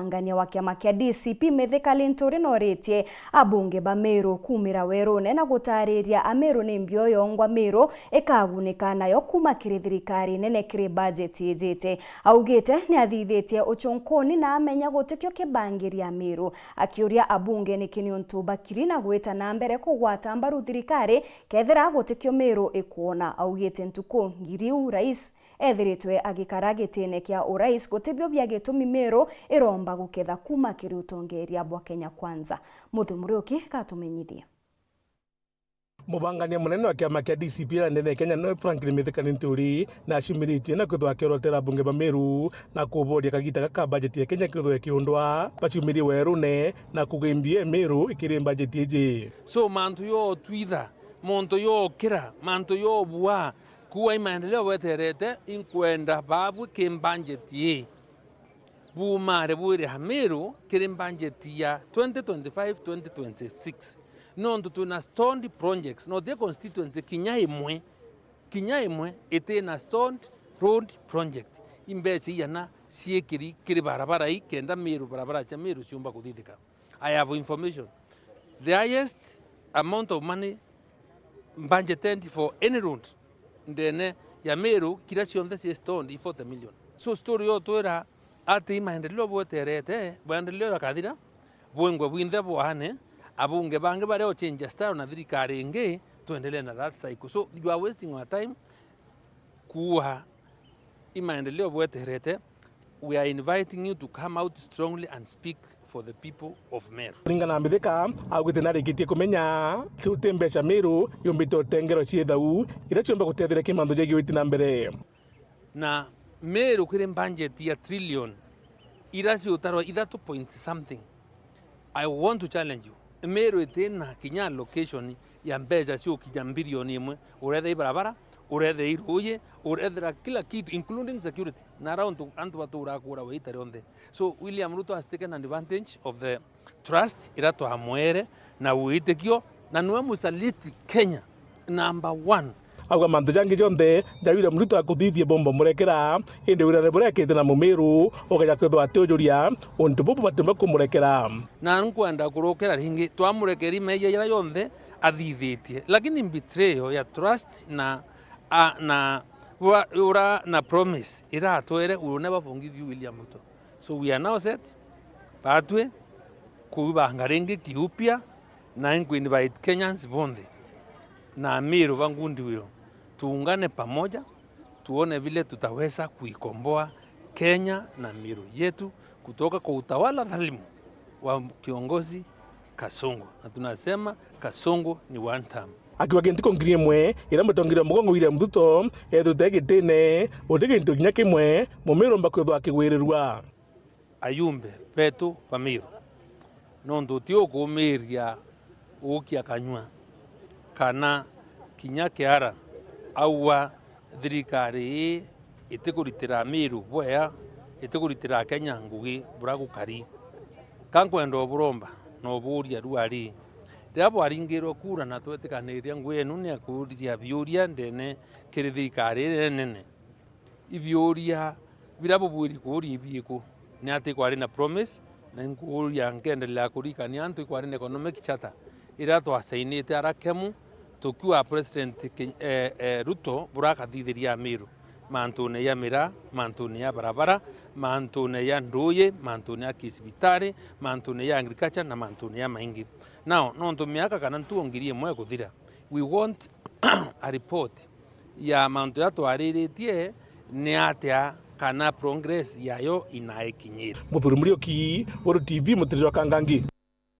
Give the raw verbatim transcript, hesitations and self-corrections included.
Ngania wa kiama kia D C P Mithika Linturi noritie abunge ba Meru kumira werune na gutariria Ameru ni mbio yongwa Meru ikagunika nayo kuma kiri thirikari nene kiri bajeti ijite. Augite ni athithitie ucunkuni na amenya gutikio kibangiria Meru, akiuria abunge niki niuntu bakiri na gwita na mbere kugwata mbaru thirikari kethira gutikio Meru ikwona. Augite ntuku ngiri iu rais ethiritwe agikara gitine kia urais, gutibio bia gitumi Meru iromba guketha kuma kiri utongeria bwa Kenya Kwanza. Muthu Muriuki gatumenyithie. Mubangania munene wa kiama kia D C P ya ndene ya Kenya noe Franklin Mithika Linturi na acumiritie na kwithwa akiorotera abunge ba Meru na kuboria kagita gaka bajeti ya Kenya kwithwa ikiundwa. Bacumirie werune na kuga imbio ya Meru ikiri bajeti iji. So mantu yotwitha, muntu yokira, mantu yobua, Kuua i maendeleo bweterete, inkwenda baabwi ki mbanjeti ii buumare bwire Ameru kiri mbanjeti ya twenty twenty-five twenty twenty-six, nontu twina stalled projects, na uti constituency kinya imwe, kinya imwe itina stalled road project. Imbeca iana ciikiri kiri barabara ii kenda Meru, barabara cia Meru ciumba kuthithika. I have information. The highest amount of money budgeted for any road ndene ya Meru, kira cionthe cie stalled i forty million. So story yo twira ati i maendeleo bweterete, maendeleo yakathira, bwengwe bwinthe bwaane, abunge bangi baria ochenja style na thirikari ingi, tuendelee na that cycle. So you are wasting our time. Kuua i maendeleo bweterete, we are inviting you to come out strongly and speak for the people of Meru. Kuringana na Mithika, augite narikitie kumenya ciuti mbeca Meru yumbite utengerwa ciithau iria ciumba gutetheria ki mantu jegii witi na mbere. Na Meru kiri budget ya trillion, ira ciutarwa ithatu point something. I want to challenge you. Meru itina kinya allocation ya mbeca ciukinya mbirioni imwe. Urethe i barabara, urethe i ruuji, urethera kila kitu, including security. Na ara untu antu baturaa kuurawa ita rionthe. So William Ruto has taken advantage of the trust ira twamwere na witikio, na niwe musaliti Kenya number one. Auga mantu jangi jonthe ja William Ruto akuthithie bomba murekera, indi wirane buria ekite na Mumiru ukeja kwithwa atiujuria untu bubu batimba kumurekera. Na nkwenda kurukira ringi, twamurekeri meeyia jara jonthe athithitie, lakini betrayal ya trust na, a, na ura, ura na promise iratwere, we will never forgive you, William Ruto. So we are now set, batwi kubanga ringi kiupya, na nkuinvite Kenyans bonthe na Amiru ba Ngundi Wiro, tuungane pamoja, tuone vile tutaweza kuikomboa Kenya na Miru yetu kutoka kwa utawala dhalimu wa kiongozi Kasongo. Na tunasema Kasongo ni one term. Akiuga kintu ko ngiri imwe iria mutongeria wa mugongo William Ruto ethirite gitine, guti kintu kinya kimwe Mumiru omba kwithwa akigwirirua. Ayumbe betu ba Miru, nontu ti ukumiria uukia kanyua kana kinya kiara aua thirikari ii itikuritira Miru bwea, itikuritira Kenya ngugi bura gukari. Ka nkwenda uburomba na ubuuria ruari, riria bwaringirwe kura na twetikaniria ngugi yenu ni ya kuuria biuria ndene kiri thirikari ii nene, ibiuria biria bubwiri kuuria ibiiku? Ni ati ikwari na promise, na nkuuria nkendelea kurikania antu ikwari na economic charter iria twasainite ara Kemu tukiuga President Ken-, eh, eh, Ruto bura akathithiria Amiru mantune ya miraa, mantune ya barabara, mantune ya nduuji, mantune ya kisibitari, mantune ya agriculture na mantune ya maingi. Now, nontu miaka kana ntuo ngiri imwe ikuthira, we want a report ya mantu jaria twariritie ni atia kana progress yayo inaikinyire. Muthuri Muriuki, Weru T V, Mutiri jwa Kangangi.